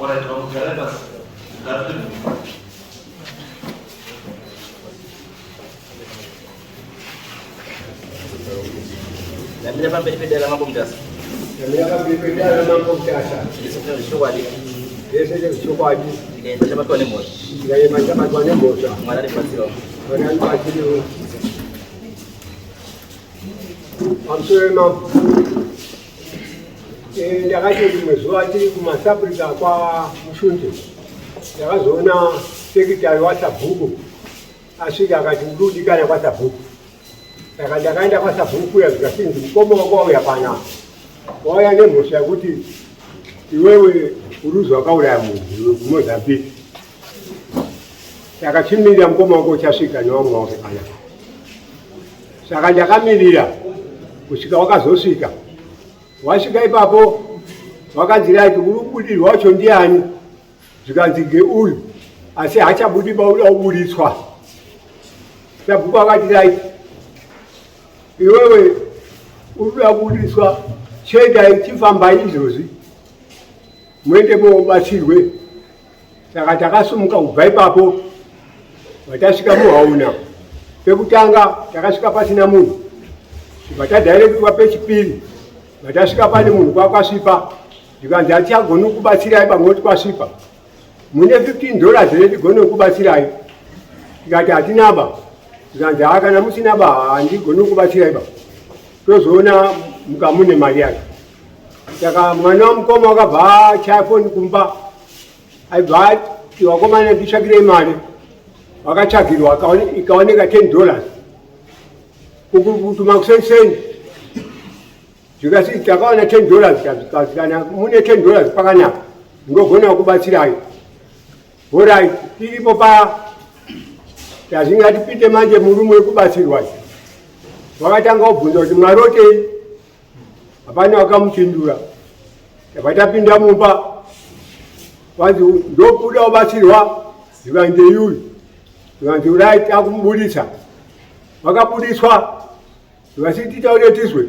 Alright, vamugare pasi. Mugare Ndamira pamberi pedare raMambo Mutasa. Ndamira pamberi pedare raMambo Mutasa. Ndisikuta zvechokwadi. Ndese zvechokwadi. Ndikaenda chabatwa nemhosva. Ndikaenda chabatwa nemhosva. Mwari andibatsirewo. Mwari andibatsirewo. Pamusoro wemambo. Eh, ndakati rimwe zuva tiri kumasafrica kwaMushunje ndakazoona sekitari wasabhuku asvika akati uri kudikana kwasabhuku saka ndakaenda kwasabhuku kuya zvikasinzi mukoma wako wauya panapa wauya nemhosva yekuti iwewe uri wakauraya munhu iwe kumozambique saka chimirira mukoma wako uchasvika nevamwe wake panapa saka ndakamirira kusvika wakazosvika wasvika ipapo wakanzi right uri kubudirwa wacho ndiani zvikanzi ngeuyu asi hachabudi bauda kuburitswa sabhuku akati right iwewe uri kuda kuburitswa chiendai chifambai izvozvi muende mobatsirwe saka takasumuka kubva ipapo vatasvika muhauna pekutanga takasvika pasina munhu vatadhairekitwa pechipiri vatasvika pane munhu kwakwasvipa ndikanzi hatichagoni kukubatsirai pamwe kwasvipa mune 15 dollars here tigone kukubatsirai tikati hatina ba ndikanzi haa kana musina ba handigoni kukubatsirai ba tozoona mukamune mari yacho saka mwana wamukoma wakabva achaya foni kumba aibva ati vakomana nditsvakirei mari vakatsvagirwa ikaoneka 10 dollars kutuma kuseniseni zvikasi takaona 10 dollars zvikanzi kana mune 10 dollars pakanaka ndinogona kubatsirai horai tiripo paya tazinga tipinde manje murume wekubatsirwa wakatanga kubvunza kuti mwarotei hapana wakamupindura tabva tapinda mumba kwanzi ndokuda kubatsirwa zvikanzi ndeyuyu zvikanzi urai takumuburitsa vakabudiswa zvikasi titaure tizwe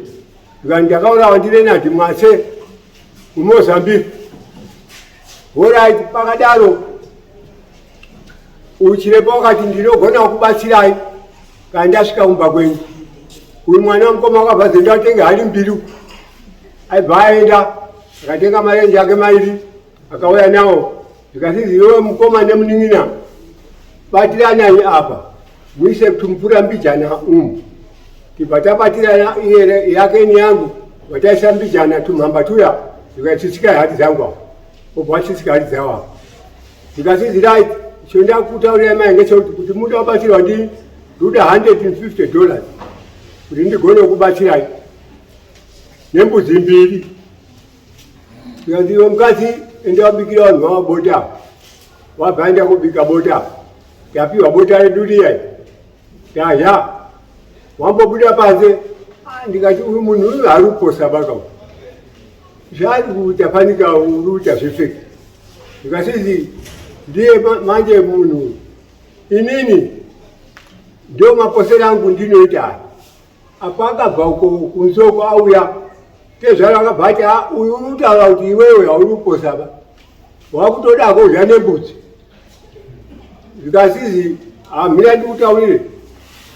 zvikanzi ndakaurawa ndirenadi mwase kumozambique horait pakadaro uchirepa wakati ndinogona kubatsirai kana ndasvika kumba kwenyu uyu mwana wamukoma wakabva zenda atenge hari mbiri aibva aenda akatenga marenje ake mairi akauya nawo zvikasizi iwewe mukoma nemunin'ina batiranai apa muise tumvura mbijana umu tibva tabatirana iye yake ini yangu vataisa mbijana tumhamba tuya zvikachitsika hati dzangu apa obva wachitsika hati dzawo apa zvikasizi right chondakutaurirai mai ngechekuti kuti muda kubatsirwa ndi ndoda $150 kuti ndigone kubatsirai nembudzi mbiri zvikanzi iwe mukadzi enda wabikira vanhu vava bota wabva aenda kubika bota tapiwa bota redu riya tadya wambobuda panze ah, ndikati uyu munhu uyu hari kuposa baka zvaari kuita fanika uri kuita zvefeki ndikasizi ndiye manje munhu inini ndio maposera angu ndinoita aya apa akabva uko kunze uko auya tezvaro akabva ati ah, uyu uri kutaura kuti iwewe hauri kuposa ba wakutoda kudya nembudzi zvikasizi hamira ndikutaurire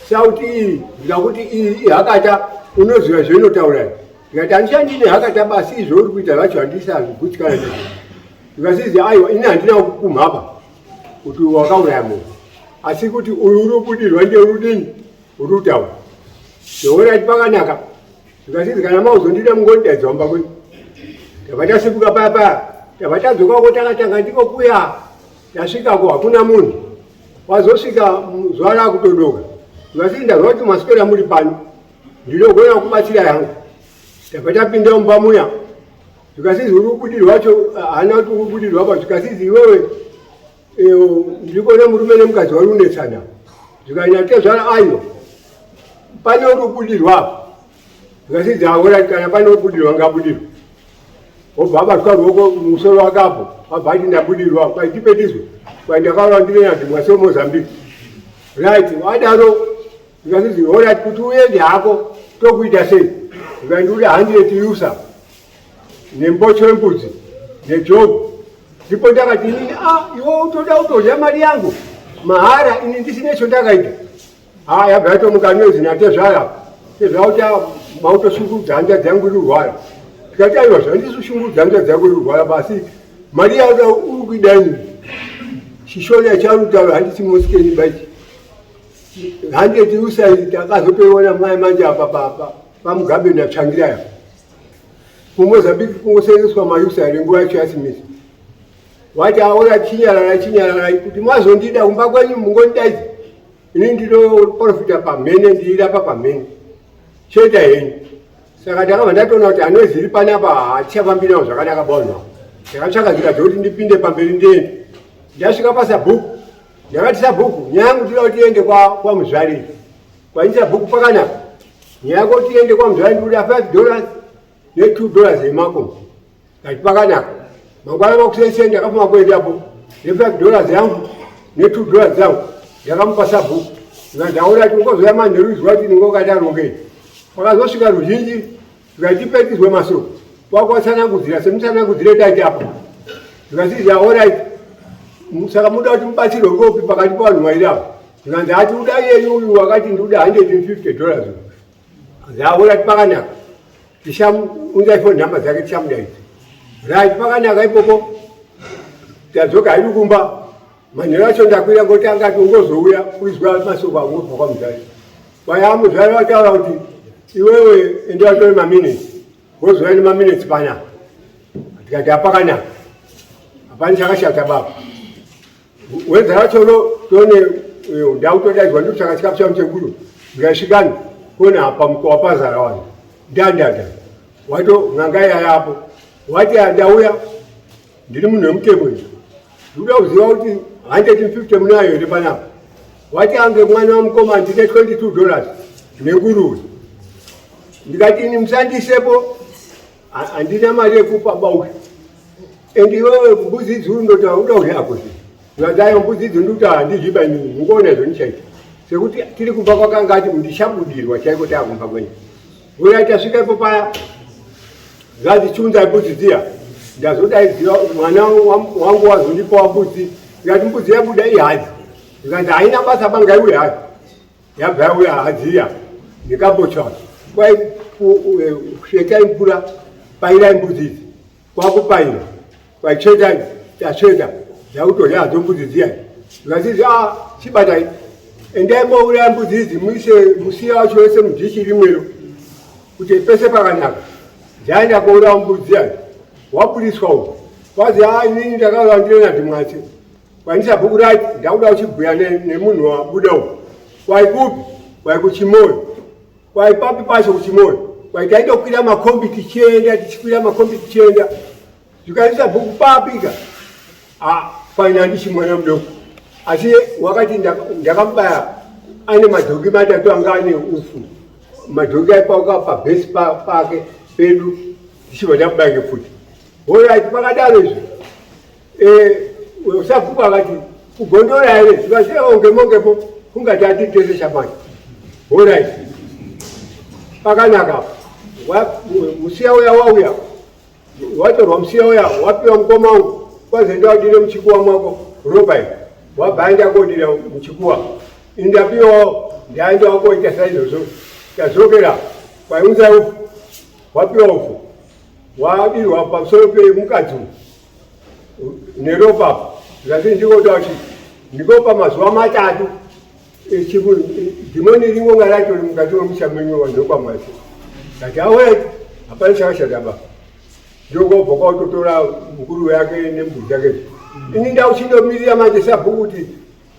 sauti iyi ndikakuti iyi ihakata unoziva zvainotaura iyi ndikati handishandi nehakata basi izvo uri kuita zvacho handisazvigutsikana nazvo ndikasizi aiwa ini handina kukumhapa kuti wakauraya munhu asi kuti uyu uri kubudirwa ndiye uri kudini uri kutaura ndoona kuti pakanaka zvikasizi kana mauzondida mungondidaidza kumba kwenyu tabva tasimuka paya paya tabva tadzokako takatanga ndiko kuya tasvikako hakuna munhu wazosvika zuva rakutodoka zvikasizi ndazwa kuti maswera muri pano ndinogona kubatsira yangu tabva tapinda mumba muya zvikasizi uri kubudirwa wacho haana kuti uri kubudirwa pa zvikasizi iwewe ndikuona murume nemukadzi wari unetsana zvikanyatezvara ayo pane uri kubudirwa apa zvikasizi aora kana pane uri kubudirwa ngabudirwa wobva abatwa ruoko musoro wake apo wabva ati ndabudirwa kwaitipetizwe kwaindakaura ndine nadhimwa semozambique right wadaro Zvikanzi alright kuti uende hako tokuita sei? Zvikanzi uda 100 usa. Nembocho yembudzi nejogu. Ndipo ndakati inini, ah, iwe utoda kutodya mari yangu mahara, ini ndisine chondakaita. Ah, yabva yatomuka noise natezvara. Tezvara kuti ah, mautoshungurudza hanzvadzi yangu iri kurwara. Tikati aiwa, zvandisi kushungurudza hanzvadzi yako iri kurwara basi mari yauda uri kuida ini. Chishona charutaura handisi mosikeni bachi. Handeti usaita akazotoiona mai manje apa papa paMugabe naTsvangirai apa. KuMozambique kungosenzeswa mayusa here nguva yacho yaSmith. Wati aona chinyarara chinyarara kuti mazondida kumba kwenyu mungondidaidza. Ini ndinoprofita pamhene ndiirapa pamhene. Choita henyu. Saka ndakabva ndatoona kuti anoziri panapa hatichafambi nawo zvakanaka bonwa. Ndakatsvaka nzira dzekuti ndipinde pamberi ndiende. Ndasvika pasabhuku. Ndakati sabhuku nyaya yangu tinoda kuti tiende kwaMuzvariri. Kwaini sabhuku pakanaka. Nyaya yako tiende kwaMuzvariri ndikuda 5 dollars ne 2 dollars yemako. Kati pakanaka. Mangwana makuseni ndakafuma kuendapo ne 5 dollars yangu ne 2 dollars dzangu. Ndakamupa sabhuku. Ndaona kuti ungozouya manheru izwa kuti ndingokati arongei. Pakazosvika ruzhinji tikatipetizwe masoko kwakwatsanangudzira semutsanangudzire taita apa. Tikazvizi alright. Saka muda kuti mubatsirwe ngopi pakati pavanhu vairi ava? Zvikanzi ati uda iyeyu uyu wakati ndikuda 150 dollars. Alright pakanaka. Tichaunza phone number dzake tichamudaidza. Right pakanaka ipopo. Tadzoka hedu kumba. Manheru acho ndakwira ngoti angati ungozouya kuizwa masoko angobva kwamuzvare. Kwaya muzvare vataura kuti iwewe enda watore maminutes. Wozouya nemaminutes panapa. Tikati apakanaka. Hapana chakashata baba. Wedza racho ro tone ndakutodaidzwa ndotsvaka chikafu changu cheguru. Ndikasvikani kuona apa mukova pazara vanhu. Ndandanda. Wato n'anga iya yapo. Wati ndauya ndiri munhu wemutemo ini. Ndikuda kuziva kuti 150 munayo here panapa. Wati ange mwana wamukoma ndine 22 dollars nenguruve. Ndikati ini musandisepo handina mari yekupa bauya. And iwewe mbudzi idzi uri ndoda kudya ako zve. Ndikati mbudzi idzi ndikuti handidyi ba inini mungoona zvonichaita. Sekuti tiri kumba kwakanga ati ndichabudirwa chaiko taakumba kwenyu. Uya tasvika ipo paya zvadzichiunza mbudzi dziya ndazodaidzira mwana wangu wazondipawa mbudzi ndikati mbudzi yabuda ihadzi ndikati haina basa banga iuye hayo yabva yauya hadzi iya ndikambotsvaka kwai svetai mvura pairai mbudzi idzi kwakupaira kwaitsveta tatsveta dzakutodya hadzo mbudzi dziya ndikati a chibatai endai mouraya mbudzi idzi muise musiya wacho wese mudhishi rimwero kuti pese pakanaka dzaenda kouraya mbudzi dziya waburiswa uko kwazi a inini ndakaura ndirenadi mwatse kwanisa bhuku right ndakuda uchibhuya nemunhu wabuda uko kwai kupi kwai kuchimoyo Kwai papi pacho kuchimoyo kwai taitokwira makombi tichienda tichikwira makombi tichienda zvikaisa bhuku papika ah, kwai handichi mwana mudoko asi wakati ndakamubaya ane madhongi matatu anga ane ufu madhongi aipauka pabhesi pake pedu ndichibva ndamubaya ngepfuti horait pakadaro izvi Eh, sabhuku akati kugondora here zvikasiyawo ngemongepo kungati atitese shamani horait pakanaka musiya uya wauya watorwa musiya uya wapiwa mukoma wangu kwazi ndaudire muchikuwa mwako ropa iri wabva aenda kodira muchikuwa indapiwawo ndaenda wakoita saizvozvo tazokera kwaiunza ufu wapiwa ufu wadirwa pamusoro pemukadzi uyu neropa apa zvikati ndikoda kuti ndikopa mazuva matatu dhimoni ringonga ratori mukati wemusha menyu vanhu vekwamwasi kati awet hapana chakashata ba ndokobva kwautotora mukuru yake nembudzi yake ini ndauchindomirira manje sabhuku kuti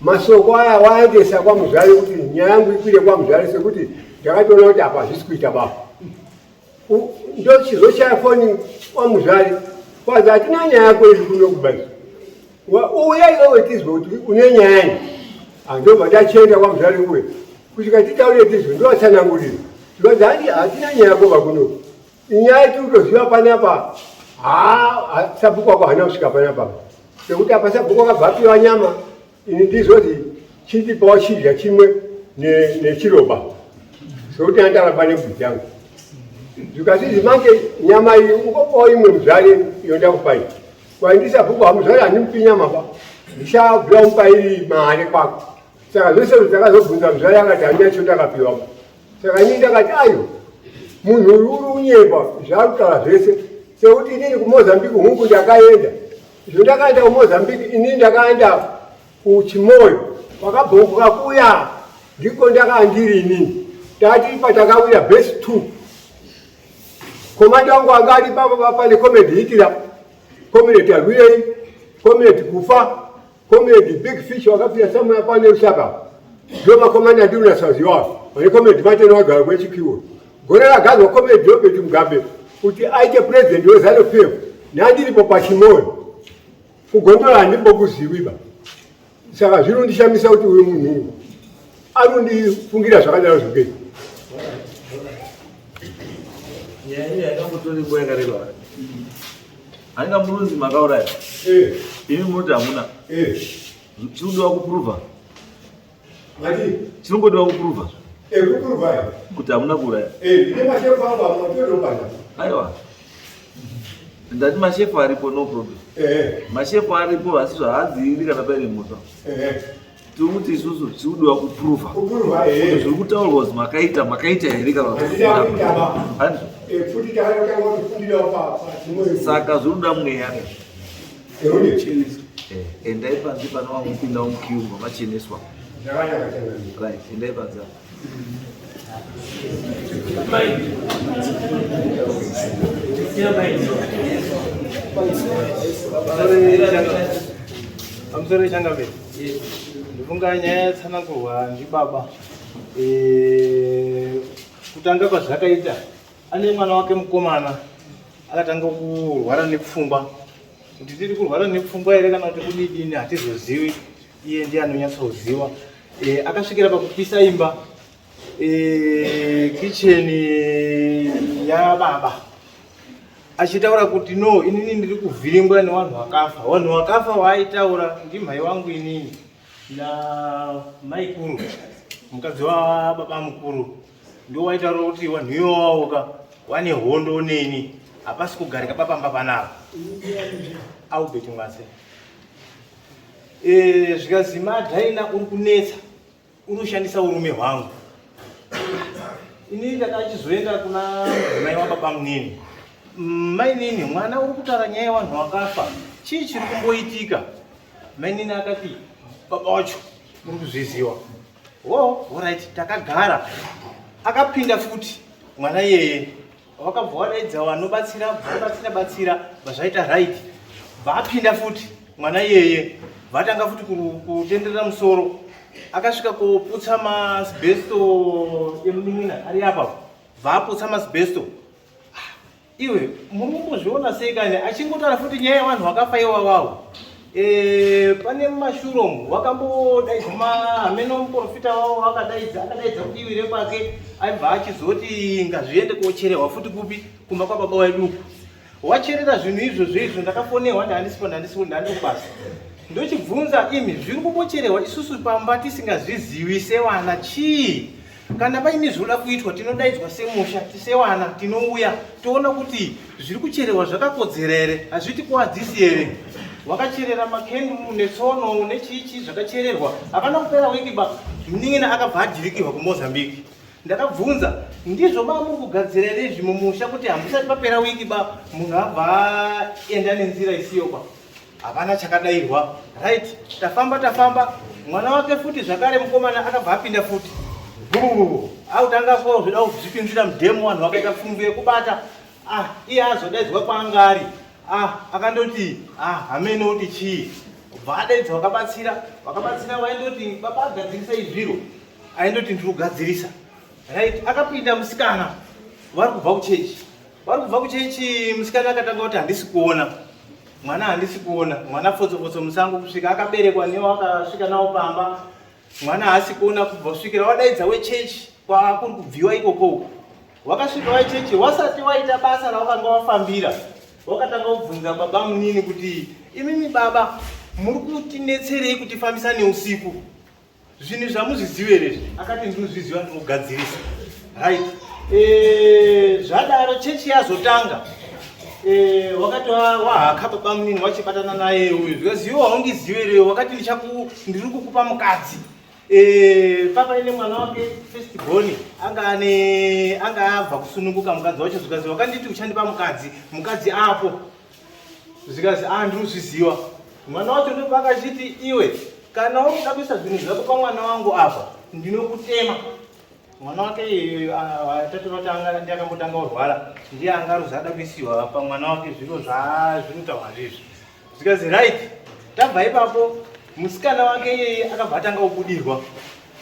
masoko aya waendesa kwamuzvare kuti nyaya yangu ikwire kwamuzvare sekuti ndakatoona kuti apa hazvisi kuita baba ndochizoshaya foni kwamuzvare kwanzi hatina nyaya yako iri kuno kubazi uya iwewe tizwe kuti une nyaya iyi andobva ndachienda kwamuzvare uye kusvika titaure tizwe ndovatsanangurira tikanzi handi hatina nyaya yako vakuno inyaya tiri kutoziva panapa haa sabhuku wako haana kusvika panapa sekuti apa sabhuku akabva apiwa nyama ini ndizoti chindipawo chidya chimwe nechiroba sekuti andaramba nebvudzi yangu. Zvikazvizi manje nyama iyi ungopawo imwe muzvare iyo ndakupai. Kwaindisa bhuku hamuzvare handimupi nyama ba. Ndichabvira mupa iri mari kwako. Saka zvese ndakazobvunza muzvare akati handina chondakapiwa ba. Saka ini ndakati ayo munhu uyu uri kunyepa zvaari kutaura zvese sekuti inini kuMozambique hungu ndakaenda. Izvo ndakaenda kuMozambique inini ndakaenda kuChimoyo kwakabhongoka kuya ndiko ndakaa ndiri inini tati patakawira base 2 komanda wangu anga ari papa pane comedy hitira comedy arwirei comedy kufa comedy big fish wakapira somewhere pane Lusaka ndo makomanda ndiri nasaziwa vane comedy mateno vagara kwechikiwo gore ragadzwa comedy Robert Mugabe kuti aite president weZanu PF nandiripo paChimoyo Kugondora handimbokuziwi ba. Saka zvinondishamisa kuti uyu munhu anondifungira zvakadaro zvokei. Nyaya iyi haingambotori nguva yakareba. Hainga murunzi makauraya. Eh. Imi munoti hamuna. Eh. Chinodiwa kuprova. Mati? Chinongodiwa kuprova. Eh, kuprova. Kuti hamuna kuuraya. Eh, ndine mashefu angu amatoropana. Aiwa. Ndati mashefu aripo no problem. Eh. Mashefu aripo asi zvahadziiri kana paine mhosva. Eh. Tiri kuti isusu tiri kudiwa kuprova. Kuprova eh. Kuti zviri kutaurwa kuti makaita makaita here kana kuti hamuna. Handizvo. Eh, futi takatanga kufundira pa pa Saka zviri kuda mweya. Eh, Eh, endai panze pane vamupinda mukiu mamacheneswa. Zvakanaka changamire. Right, endai panze apo. Pamusoro changamire. Ndifunga nyaya yatsanangurwa ndibaba. Kutanga kwazvakaita ane mwana wake mukomana akatanga kurwara nepfungwa. Kuti tiri kurwara nepfungwa here kana kuti kudidini hatizozivi. Iye ndiye anonyatsoziva. Akasvikira pakupisa imba kitchen yababa achitaura kuti no inini ndiri kuvhiringwa nevanhu vakafa. Vanhu vakafa waaitaura ndimhai wangu inini namaikuru mukadzi wababa mukuru ndo waitaura kuti vanhu iwawoka wane hondo neni hapasi kugarika papamba panapa. Albert Mwase. Zvikanzi madhaina uri kunetsa uri kushandisa urume hwangu. Ini ndakachizoenda kuna mudzimai wababa munini. Mainini mwana uri kutaura nyaya yevanhu vakafa chii chiri kumboitika? Mainini akati baba wacho uri kuzviziva. Oh, alright, takagara. Akapinda futi mwana iyeye. Wakabva wadaidza vanobatsira, vabatsira batsira, vazvaita right. Vapinda futi mwana iyeye. Vatanga futi kutenderera musoro. Akasvika koputsa masbesto emunin'ina ari apa. Vaputsa masbesto. Iwe muri kumbozviona sei kani achingotaura futi nyaya yevanhu vakafa iwawawo. Pane mumashure umu vakambodaidza hameno muprofita wavo akadaidza akadaidza kuti iwire kwake aibva achizoti ngazviende kocherehwa futi kupi kumba kwababa wedu uku. Wacherera zvinhu izvozvo izvo ndakafonerwa ndaandisipo ndaandisipo ndaandikubasa. Ndochibvunza imi zviri kumbocherehwa isusu pamba tisingazvizivi sewana chii? Kana paine zvinoda kuitwa tinodaidzwa semusha sewana tinouya toona kuti zviri kucherehwa zvakakodzera here hazvitikuwadzisi here. Wakacherera makenduru netsono nechichi zvakachererwa hapana kupera wiki ba munin'ina akabva adhirikirwa kuMozambique. Ndakabvunza ndizvo ba muri kugadzira here izvi mumusha kuti hamusati papera wiki ba munhu abva aenda nenzira isiyo ba. Hapana chakadairwa. Right, tafamba tafamba mwana wake futi zvakare mukomana akabva apinda futi. Buu, akutanga ko zvida kuzvipinzira mudhemu vanhu vakaita pfumvu yekubata. Iye azodaidzwa kwaanga ari. Akandoti, hameno kuti chii. Bva adaidza vakabatsira, vakabatsira vaindoti baba agadzirisa izviro. Aindoti ndiri kugadzirisa. Right, akapinda musikana vari kubva kuchechi. Vari kubva kuchechi musikana akatanga kuti handisi kuona. Mwana handisi kuona, mwana fotsofotso musango kusvika akaberekwa newo akasvika nawo pamba. Mwana haasi kuona kubva kusvikira wadaidza wechechi kwakuri kubviwa ikoko. Wakasvika wechechi wasati waita basa rawakanga wafambira. Wakatanga kubvunza baba munini kuti imimi baba muri kutinetserei kutifambisa neusiku? Zvinhu zvamuzviziva here izvi? Akati ndinozviziva ndinogadzirisa. Right. Eh, zvadaro chechi yazotanga eh, wakati wahaka baba munini wachibatana naye uyu because iwe haundizive here wakati ndiri kukupa mukadzi eh, papa ine mwana wake first born anga ane anga abva kusununguka mukadzi wacho zvikazi wakanditi uchandipa mukadzi mukadzi apo zvikazi a ah, ndiri kuzviziva mwana wacho ndopakachiti iwe kana uri kuda kuisa zvinhu zvako pamwana wangu apa ndinokutema mwana wake tatora kuti anga ndiye akambotanga kurwara ndiye anga aruzi ada kuisiwa pamwana wake zviro zvazvinotaurwa zvezvi zvikazi right tabva ipapo musikana wake iyeye akabva atanga kubudirwa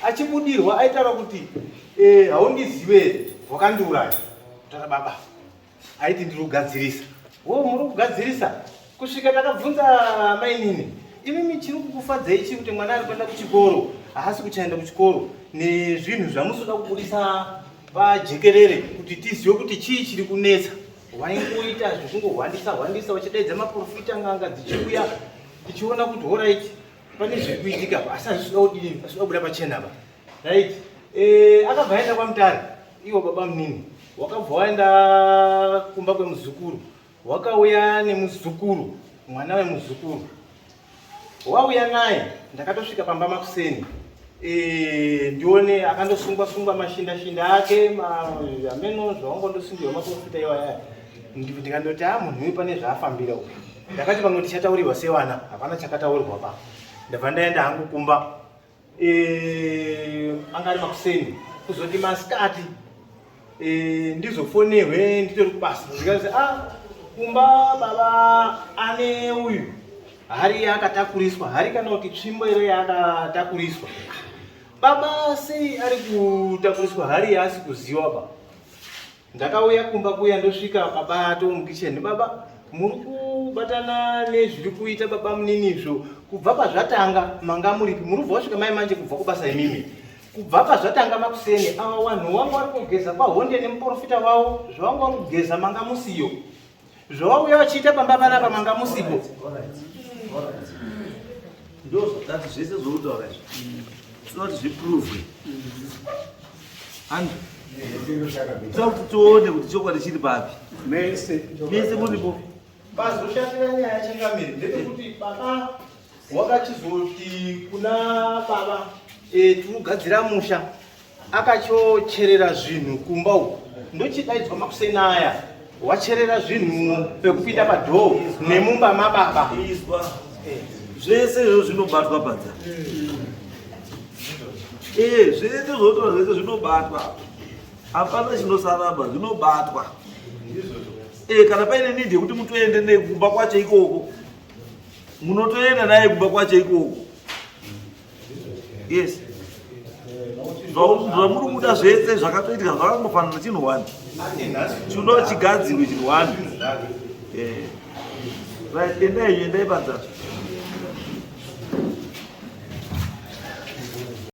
achibudirwa aitaura kuti eh, haundizive wakandiuraya kutaura baba aiti ndiri kugadzirisa wo muri kugadzirisa kusvika takabvunza mainini imimi chiri kukufadzai chii kuti mwana ari kuenda kuchikoro haasi kuchaenda kuchikoro nezvinhu zvamusoda kubudisa pajekerere kuti tizive kuti chii chiri kunetsa waingoita zvekungohwandisa hwandisa uchidaidza maprofita n'anga dzichiuya tichiona kuti horaiti pane zviri kuitika asi hazvisuda kudini asikuda kubuda pachena pa right eh, akabva aenda kwamutare iwo baba munini wakabva waenda kumba kwemuzukuru wakauya nemuzukuru mwana wemuzukuru wauya naye ndakatosvika pamba makuseni e, ndione akandosungwa sungwa mashinda shinda ake ameno zvawangondosungirwa maprofita iwaya ndikandoti a ah, munhu uyu pane zvaafambira uyu ndakati pamwe tichataurirwa sevana hapana chakataurirwa pa ndabva ndaenda hangu kumba Eh, anga ari makuseni kuzoti masikati eh, ndizofonerwe nditori kubasa zvikanzi a ah, kumba baba ane uyu hari yaakatakuriswa hari kana kuti tsvimbo iro yaakatakuriswa baba sei ari kutakuriswa hari yaasi kuziwa ba Ndakauya kumba kuya ndosvika baba ato mukitchen baba muri kubatana nezviri kuita baba munini izvo kubva pazvatanga manga muripi muri kubva wasvika mai manje kubva kubasa imimi kubva pazvatanga makuseni ava wanhu wanga wari kugeza kwahonde nemuprofita wavo zvavanga wari kugeza manga musiyo zvawauya vachiita pamba panapa manga musipo ndozvatati zvese zvoutaura izvi tinoda kuti zvipruvwe and toda kuti tione kuti chokwadi chiri papi mese mese muripo pazoshatira nyaya changamire ndepekuti baba wakachizoti kuna baba e, tirikugadzira musha akachocherera zvinhu kumba uku ndochidaidzwa makuseni aya wacherera zvinhu pekupinda padhoo nemumba mababa izwa zvese izvo zvinobatwa padza ee zvese zvotora zvese zvinobatwa hapana chinosaraba zvinobatwa ee kana paine need yekuti mutoende nekumba kwacho ikoko munotoenda naye kumba kwacho ikoko yes zvamuri kuda zvese zvakatoitika zvakangofanana chinhu one chinoda chigadzirwe chinhu one eh. Right, endai endai panza.